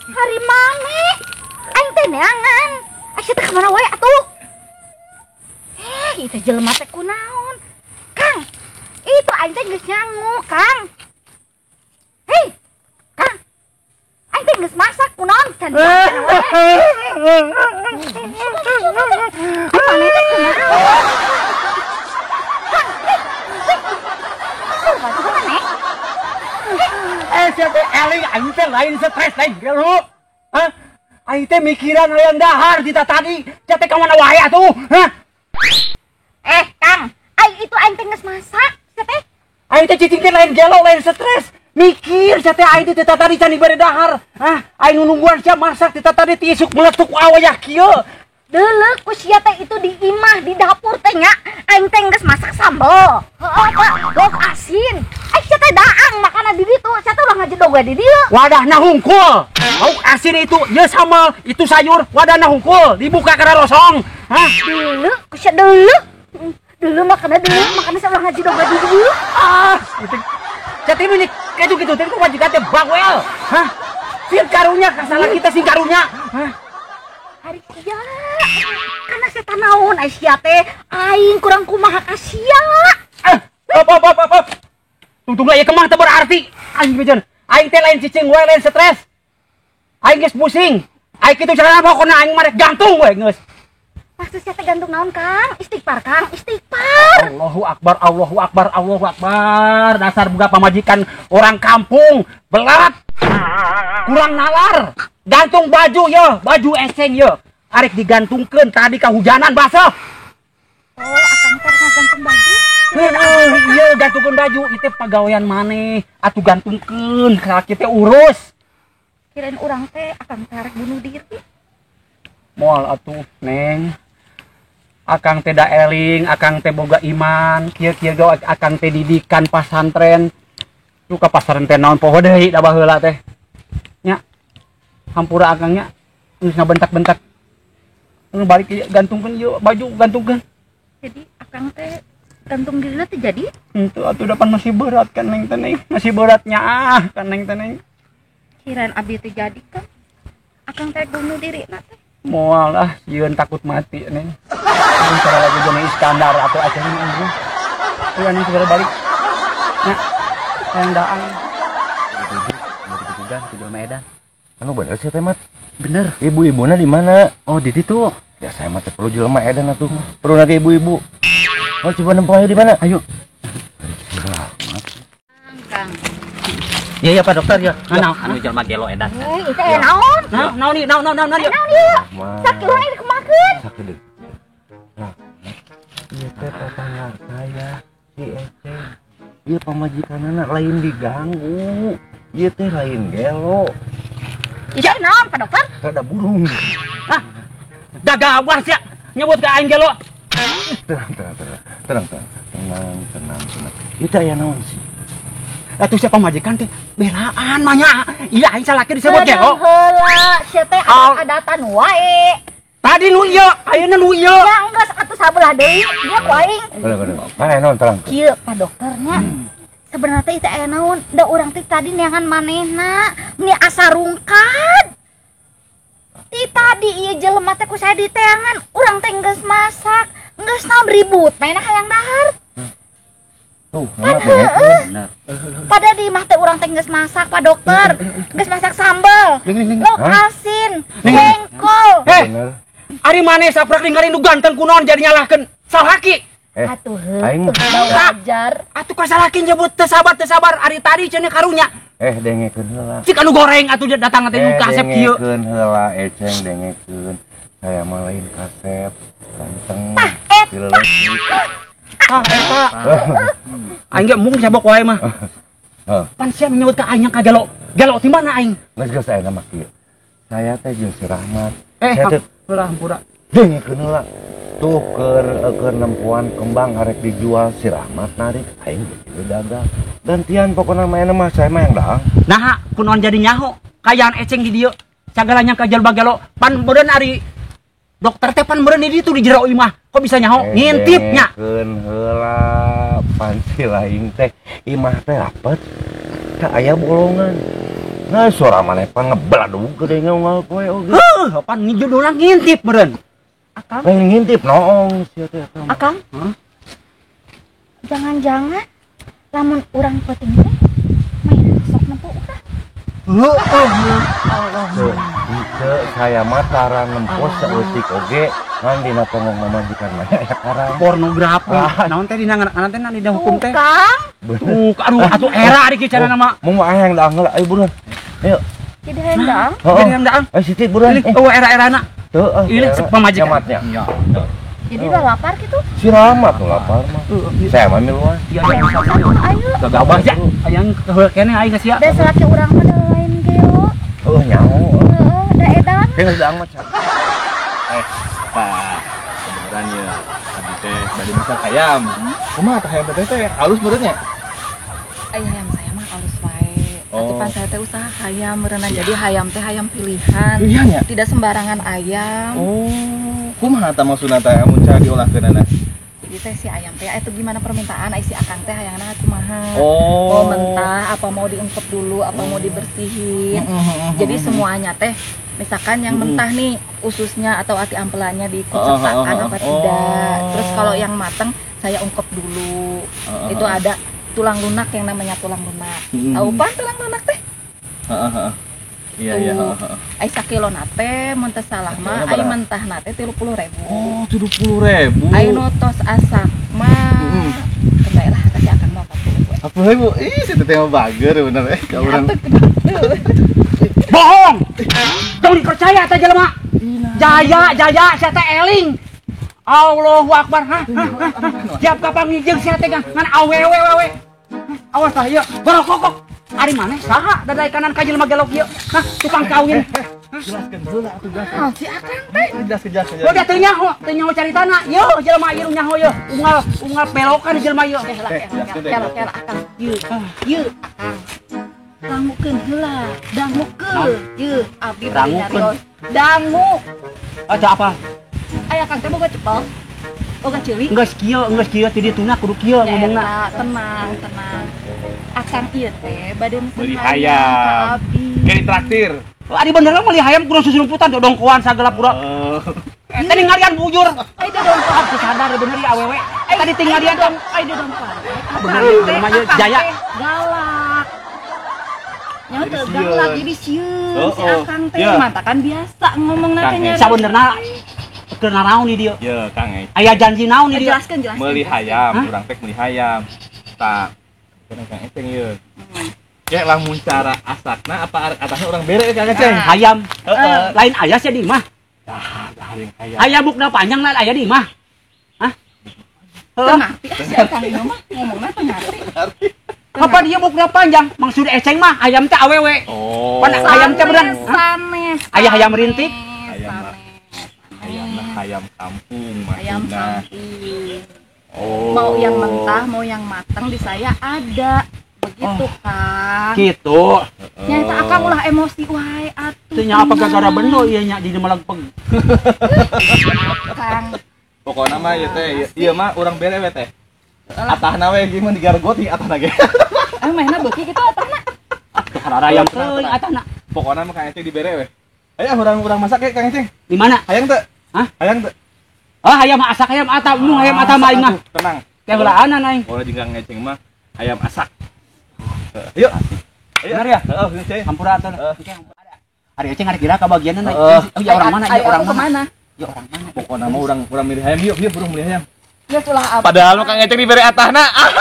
Hari maneh aing teh neangan. Sia teh kamana wae atuh? Eh, itu jelema teh kunaon? Kang, itu aing teh geus nyangu, Kang. Hei, Kang. Aing teh geus masak, kunaon can dimakan wae. Maneh teh kunaon? Kang, eh, eh. Tuh, maneh. Eh, siapa eling aing teh lain stres, lain gelo. Hah? Aing teh mikiran hayang dahar di tadi. Sia teh ka mana wae atuh? Hah? Eh, Kang, aing itu aing teh geus masak, sia teh. Aing teh cicing teh lain gelo, lain stres. Mikir sia teh aing teh tadi can dibere dahar. Hah? Aing nungguan sia masak ti tadi, ti isuk meletuk awayah kieu. Deuleu ku sia teh itu di imah, di dapur teh nya. Aing teh geus masak sambal. Heeh, Pak, lauk asin. Aing sia teh daang makanan di ditu. Sia teh ulah ngajedog we di dieu. Wadahna hungkul. Lauk asin itu, ye sambal, itu sayur, wadahna hungkul. Dibuka karena rosong. Hah? Deuleu ku sia, deuleu. Deuleu makanna, deuleu makanna, sia ulah ngajedog we di dieu. Ah, itu. Sia teh ini kayak gitu teh majikan teh bawel. Hah? Sing karunya kasalah kita, sing karunya. Hah? Hari sia. Karena sia naon ai sia teh, aing kurang kumaha ka sia. Ah, op op op op op. Tungtung lah ya kemah teu berarti. Aing bejen. Aing teh lain cicing wae, lain stres. Aing geus pusing. Aing kitu carana, pokona aing mah rek gantung we geus. Maksud sia teh gantung naon, Kang? Istighfar, Kang, istighfar. Allahu Akbar, Allahu Akbar, Allahu Akbar. Dasar buka pamajikan orang kampung, belat. Kurang nalar. Gantung baju yo, baju eseng yo. Arek digantungkeun tadi kahujanan basah. Oh, akang teh ngagantung baju. Heeh, iya gantungkeun baju, itu pagawean maneh. Atuh gantungkeun, salaki teh urus. Kirain urang teh akang teh arek bunuh diri. Moal atuh, Neng. Akang teh da eling, akang teh boga iman, kieu-kieu ge akang teh didikan pasantren. Lu ka pasantren teh naon poho deui da baheula teh. Nya. Hampura akang nya geus ngabentak-bentak. Nu balik ieu gantungkeun ieu baju, gantungkeun. Jadi akang teh gantung dirina teh jadi? Henteu atuh, depan masih berat kan, Neng teh, Neng. Masih beratnya ah kan, Neng teh, Neng. Kirain abdi teh jadi kan. Akang teh bunuh diri na teh. Moal ah, sieun takut mati, Neng. Ini cara lagu Joni Iskandar atau acara ini anjing. Tuh anjing segera balik. Nya, yang daang. Tujuh tujuh Medan. Anu bener sih teh, Mat? Bener. Ibu-ibuna di mana? Oh, di ditu. Ya saya mah teh perlu jelema edan atuh. Perlu lagi ibu-ibu. Oh, coba nempo aja di mana? Ayo. Kang. Iya ya, Pak Dokter ya. Nah, anu jelema gelo edan. Eh, itu aya naon? Nah, naon nih, naon naon naon. Naon ieu? Rahmat. Sakilo aing dikemakeun. Sakit. Rahmat. Ieu teh tetangga saya si Eceng. Ieu pamajikanana lain diganggu. Ieu teh lain gelo. Itu naon, Pak Dokter? Ada burung. Ah. Gagabah sia nyebut ke aing gelo. Tenang, tenang, tenang. Tenang, tenang. Tenang, tenang, tenang. Itu aya naon sih? Atuh siapa majikan teh belaan mah nya. Iya aing salaki disebut gelo. Heula, sia teh adat-adatan wae. Tadi nu ieu, ayeuna nu ieu. Ya enggeus atuh sabelah deui, dia ku aing. Tenang, tenang. Mana naon, terang. Kieu, Pak Dokternya. Sebenarnya teh itu aya naon? Da urang teh tadi neangan manehna, meni asa rungkad. Ti tadi ieu jelema teh ku saya diteangan, urang teh geus masak, geus naon ribut, mainna hayang dahar. Tuh, nama dengekeun. Bener. Pada di imah teh urang teh geus masak, Pak Dokter. Geus masak sambal, Ning ning ning. lauk asin, jengkol. Eh, Bener. ari maneh saprak ningali nu ganteng kunaon jadi nyalahkeun salaki? Eh, Atuh aing heuh, wajar. Atuh ka salaki nyebut teu sabar, teu sabar, ari tadi cenah karunya. Eh, dengekeun heula. Cik anu goreng atuh datang teh nu Eh, kasep kieu. dengekeun heula, Eceng, dengekeun. Saya mah lain kasep, ganteng. Dileleutik. Ah, eta. Aing ge mung cabok wae mah. Heh. Pan sia nyebut ka aing ka gelo. Gelo ti mana aing? Geus geus aya mah kieu. Saya teh jeung si Rahmat. Eh, Saya teh hampura hampura. dengekeun heula. Tuh keur nempoan kembang arek dijual, si Rahmat narik, aing geus dagang. Gantian pokokna mah, mah saya mah yang daang. Nah, kunaon jadi nyaho? Kayaan Eceng di dieu. Sagalanya ka jalma gelo. Pan meureun ari dokter teh pan meureun di ditu di jero imah. Kok bisa nyaho? Eh, Ngintip nya. dengekeun heula, pan si lain teh imah teh rapet. Teu aya bolongan. Nah, suara maneh pan ngebeladug gede unggal poe oge. Heuh, pan judulna ngintip meureun. Akang. Lain ngintip noong sia teh akang. Akang. Hah? Jangan-jangan lamun urang penting teh main sok nempo urang. Heuh, Tuh, henteu saya mah tara nempo saeutik oge ngan dina pongong mamajikan mah aya karang. Pornografi. Naon teh dina ngaran teh dina hukum teh? Tukang. Tuh, aduh atuh era ari kieu carana mah. Mun hayang daang heula ayo buruan. Ayo. Jadi hayang daang. Jadi hayang daang. Ayo Siti buruan. Oh, era-erana. Tuh, ini pamajikan. Nyamatnya. Iya. Jadi udah lapar gitu? Si Rahmat tuh lapar mah. Saya mah miluan. Iya, iya. Ayo. Gagabah ya. Hayang keheul keneh aing geus ya. Da salaki urang mah da lain geo. Heuh nyaho. Heeh, da edan. Geus daang mah. Tah, kebeneran ya. Abdi teh bade masak hayam. Kumaha tah hayam teh teh halus meureun nya? Ai hayam saya mah halus wae. Atuh pan saya teh usaha hayam meureunna, jadi hayam teh hayam pilihan. Pilihan ya? Tidak sembarangan ayam. Oh, kumaha tah maksudna teh amun cara diolahkeunana? Jadi teh si ayam teh itu gimana permintaan ai si akang teh hayangna kumaha? Oh. Mau mentah apa mau diungkep dulu apa mau dibersihin. Jadi semuanya teh misalkan yang mentah nih ususnya atau ati ampelannya diikut sertakan apa tidak. Terus kalau yang mateng saya ungkep dulu. Itu ada tulang lunak yang namanya tulang lunak. Tahu pan tulang lunak teh? Iya iya. Ai sakilona teh mun teu salah mah ai mentahna teh 30.000. Oh, 30.000. Ai nu tos asak mah kebae lah kasih akang mah 40.000. 40.000. Ih, si teteh mah bager bener ka urang. Bohong. Tong dipercaya teh jelema. Jaya, jaya sia teh eling. Allahu Akbar. Hah? Siap kapan ngijeng sia teh ngan awewe wewe. Awas tah ieu. Barokok. Ari maneh saha dadai kanan ka jelema gelok ieu? Hah, tukang kawin. Jelaskeun heula atuh jelaskeun. Ah, si akang teh. Jelaskeun. Udah teu nyaho caritana. Yo jelema ieu nyaho ye. Unggal belokan jelema ieu. Kela akang. Ieu, ieu akang. Dangukeun heula, dangukeun. Ieu abdi bari nyarios. Dangu. Aja apa? Aya akang teh boga cepel. Boga ceuli. Geus kieu ti dituna kudu kieu ngomongna. Tenang, tenang. Akang ieu teh bade mesen hayam ka abdi. Kayak ditraktir. Oh, ari bener meuli hayam kudu susurumputan dodongkoan sagala pura. Eta ningalian bujur. Ai dodongkoan aku sadar bener ya awewe. Tadi tinggalian dong. Ai dodongkoan. Bener jelema ieu jaya. Galak. Nya teu galak jadi sieun si akang teh mantakan biasa ngomongna teh nya. Sabenerna keur naraon di dieu? Ye, Kang. Aya janji naon di dieu? Jelaskeun, jelaskeun. Meuli hayam, urang teh meuli hayam. Tah. Kena Kang Eceng ieu. Kayak lamun cara asakna apa atasna urang bere Kang Eceng? Hayam. Heeh. Lain aya sia di imah. Tah, lain hayam. Aya bukna panjang lain aya di imah. Hah? Teu ngarti ah si akang ieu mah ngomongna teu ngarti. Apa dia bukna panjang? Maksud Eceng mah hayam teh awewe. Oh. Pan hayam teh beurang. Sanes. Aya hayam rintik. Hayam hayam kampung maksudna. Hayam kampung. Oh. Mau yang mentah, mau yang matang di saya ada. Begitu, Kang. Gitu. Nya eta akang ulah emosi wae atuh. Teu nya apa gara-gara bendo ieu nya jadi melengpeng. Kang. Pokona mah ieu teh, ieu mah urang bere we teh. Atahna we gimana digargot nih atahna ge. Ah mainna beuki kitu atahna. Tuh hararayam teuing atahna. Pokona mah Kang Eceng dibere we. Ayo urang masak ge Kang Eceng. Di mana? Hayang teu? Hah? Hayang teu? Ah hayam asak hayam ata, nu hayam ata mah aing mah. Tenang. Teh heulaanan aing. Oh jeung Kang Eceng mah hayam asak. Yuk. Bener ya? Heeh, Ceng. Hampura atuh. Ari Eceng ari kira kabagianan aing. Oh, ya orang mana? Ya orang mana? Ya orang mana? Pokona mah urang milih hayam yuk, yuk urang milih hayam. Ya ulah apa. Padahal mah Kang Eceng dibere atahna. Ah.